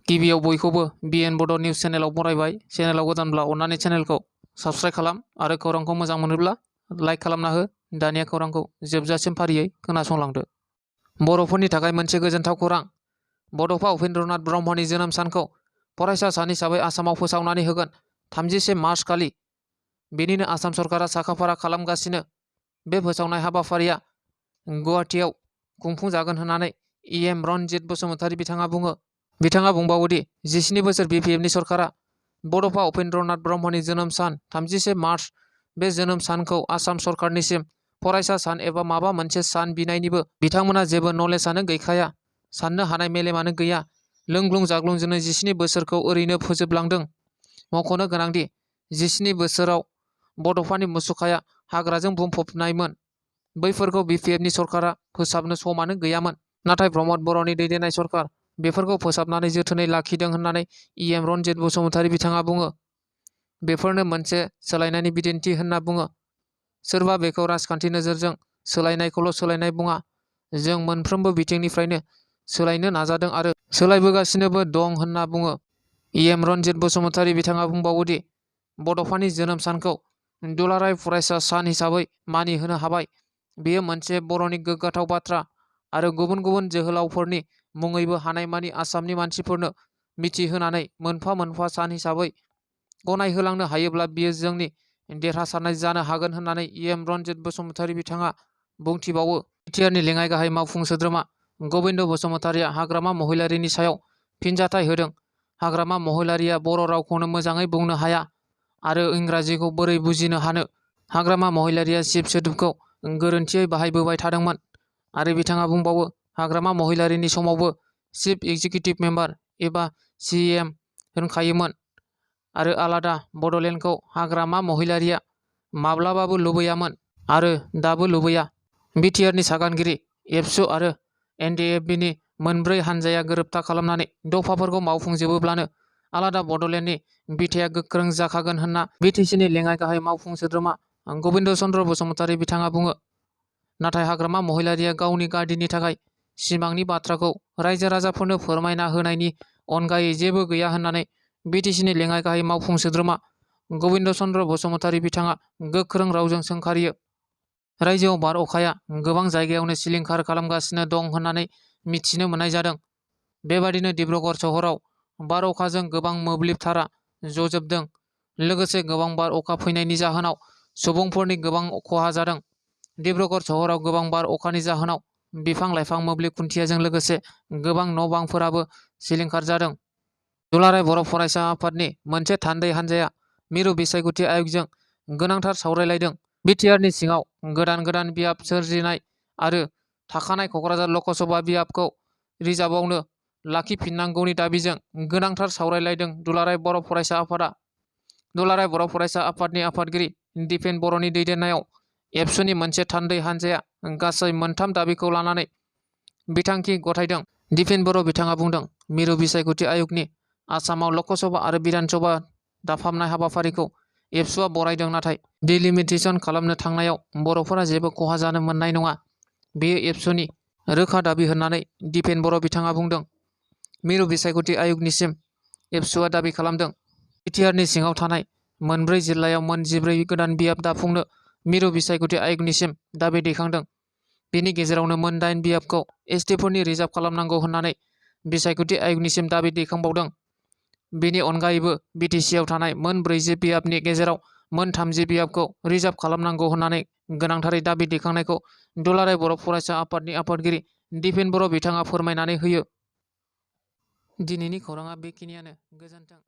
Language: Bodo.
गिबियाव बयखौबो बिएन बड' निउस चेनेलाव बरायबाय। चेनेलाव गोदानब्ला अन्नानै चेनेलखौ साबस्क्राइब खालाम आरो खौरांखौ मोजां मोनोब्ला लाइक खालामना हो। दानिया खौरांखौ जोबजासिम फारियै खोनासंलांदो। बर'फोरनि थाखाय मोनसे गोजोनथाव खौरां। बड'फा उपेन्द्रनाथ ब्रह्मनि जोनोम सानखौ फरायसा सान हिसाबै आसामाव फोसावनानै होगोन 31 मार्च खालि। बेनिनो आसाम सरकारा साखाफारा खालामगासिनो। बे फोसावनाय हाबाफारिया गुवाहाटीआव खुंफुंजागोन होननानै इएम रनजित बसुमतारी बिथाङा बुङो। बिथाङा बुंबावोदि 17 बोसोर बिपिएफनि सरकारा बड'फा उपेन्द्रनाथ ब्रह्मनि जोनोम सान 31 मार्च बे जोनोम सानखौ आसाम सरकारनिसिम फरायसा सान एबा माबा मोनसे सान बिनायनिबो बिथांमोना जेबो नलेजआनो गैखाया, साननो हानाय मेलेमानो गैया। लोंग्लुं जाग्लुंजोंनो 17 बोसोरखौ ओरैनो फोजोबलांदों। मख'नो गोनांदि 17 बोसोराव बड'फानि मुसुखाया हाग्राजों बुंफबनायमोन। बैफोरखौ बिपिएफनि सरकारा फोसाबनो समानो गैयामोन। नाथाय प्रमद बर'नि दैदेननाय सरकार बेफोरखौ फोसाबनानै जोथोनै लाखिदों होननानै इएम रनजित बसुमतारी बिथाङा बुङो। बेफोरनो मोनसे सोलायनायनि बिदिन्थि होनना बुङो। सोरबा बेखौ राजखान्थि नोजोरजों सोलायनायखौल' सोलायनाय बुङा। जों मोनफ्रोमबो बिथिंनिफ्रायनो सोलायनो नाजादों आरो सोलायबोगासिनोबो दं होनना बुङो। इएम रनजित बसुमतारी बिथाङा बुंबावोदि बड'फानि जोनोम सानखौ दुलाराय फरायसा सान हिसाबै मानिहोनो हाबाय। बेयो मोनसे बर'नि गोग्गाथाव बाथ्रा आरो गुबुन गुबुन जोहोलावफोरनि मुङैबो हानायमानि आसामनि मानसिफोरनो मिथिहोनानै मोनफा मोनफा सान हिसाबै गनायहोलांनो हायोब्ला बियो जोंनि देरहासारनाय जानो हागोन होननानै इएम रनजित बसुमतारी बिथाङा बुंथिबावो। बिटिआरनि लेङाइ गाहाय मावफुं सोद्रोमा गबिन्द बसुमतारीया हाग्रामा महिलारीनि सायाव फिनजाथाय होदों। हाग्रामा महिलारीया बर' रावखौनो मोजाङै बुंनो हाया आरो इंराजिखौ बोरै बुजिनो हानो। हाग्रामा महिलारीया शिब सोदोबखौ गोरोन्थियै बाहायबोबाय थादोंमोन आरो बिथाङा बुंबावो हाग्रामा महिलारीनि समावबो चिफ एक्जिकिउटिभ मेम्बार एबा सिएम होनखायोमोन आरो आलादा बड'लेण्डखौ हाग्रामा महिलारीया माब्लाबाबो लुबैयामोन आरो दाबो लुबैया। बिटिआरनि सागानगिरि एबसु आरो एनडिएफबिनि मोनब्रै हानजाया गोरोबथा खालामनानै दफाफोरखौ मावफुंजोबोब्लानो आलादा बड'लेण्डनि बिथाया गोख्रों जाखागोन होनना बिटिसिनि लेङाइ गाहाय मावफुं सोद्रोमा गबिन्द चन्द्र बसुमतारी बिथाङा बुङो। नाथाय हाग्रामा महिलारीया गावनि गार्डिनि थाखाय सिमांनि बाथ्राखौ रायजो राजाफोरनो फोरमायना होनायनि अनगायै जेबो गैया होननानै बिटिसिनि लेङाइ गाहाय मावफुं सोद्रोमा गबिन्द चन्द्र बसुमतारी बिथाङा गोख्रों रावजों सोंखारियो। रायजोआव बार अखाया गोबां जायगायावनो सिलिंखार खालामगासिनो दं होननानै मिथिनो मोननाय जादों। बेबादिनो डिब्रुगड़ सहराव बार अखाजों गोबां मोब्लिब थारा जजोबदों। लोगोसे गोबां बार अखा फैनायनि जाहोनाव सुबुंफोरनि गोबां खहा जादों। डिब्रुगड़ सहराव गोबां बार अखानि जाहोनाव बिफां लाइफां मोब्लिब खुन्थियाजों लोगोसे गोबां न' बांफोराबो सिलिंखार जादों। दुलाराय बर' फरायसा आफादनि मोनसे थान्दै हान्जाया मिरु बिसायख'थि आय'गजों गोनांथार सावरायलायदों। बिटिआरनि सिङाव गोदान गोदान बियाब सोरजिनाय आरो थाखानाय क'क्राझार लकसभा बियाबखौ रिजार्भआवनो लाखिफिननांगौनि दाबिजों गोनांथार सावरायलायदों दुलाराय बर' फरायसा आफादा। दुलाराय बर' फरायसा आफादनि आफादगिरि दिपेन बर'नि दैदेननायाव एबसुनि मोनसे थान्दै हान्जाया गासै मोनथाम दाबिखौ लानानै बिथांखि गथायदों। दिपेन बर' बिथाङा बुंदों मिरु बिसायख'थि आय'गनि आसामाव लकसभा आरो बिधान सभा दाफामनाय हाबाफारिखौ एबसुआ बरायदों, नाथाय डिलिमिटेसन खालामनो थांनायाव बर'फोरा जेबो खहा जानो मोननाय नङा। बेयो एबसुनि रोखा दाबि होननानै दिपेन बर' बिथाङा बुंदों। मिरु बिसायख'थि आय'गनिसिम एबसुआ दाबि खालामदों बिटिआरनि सिङाव थानाय मोनब्रै जिल्लायाव मोन 14 गोदान बियाब दाफुंनो मिरु बिसायख'थि आय'गनिसिम दाबि दैखांदों। बेनि गेजेरावनो मोन 8 बियाबखौ एसटिफोरनि रिजार्भ खालामनांगौ होननानै बिसायख'थि आय'गनिसिम दाबि दैखांबावदों। बेनि अनगायैबो बिटिसिआव थानाय मोन 40 बियाबनि गेजेराव मोन 30 बियाबखौ रिजार्भ खालामनांगौ होननानै गोनांथारै दाबि दैखांनायखौ दुलाराय बर' फरायसा आफादनि आफादगिरि दिपेन बर' बिथाङा फोरमायनानै होयो। दिनैनि खौराङा बेखिनियानो। गोजोन्थों।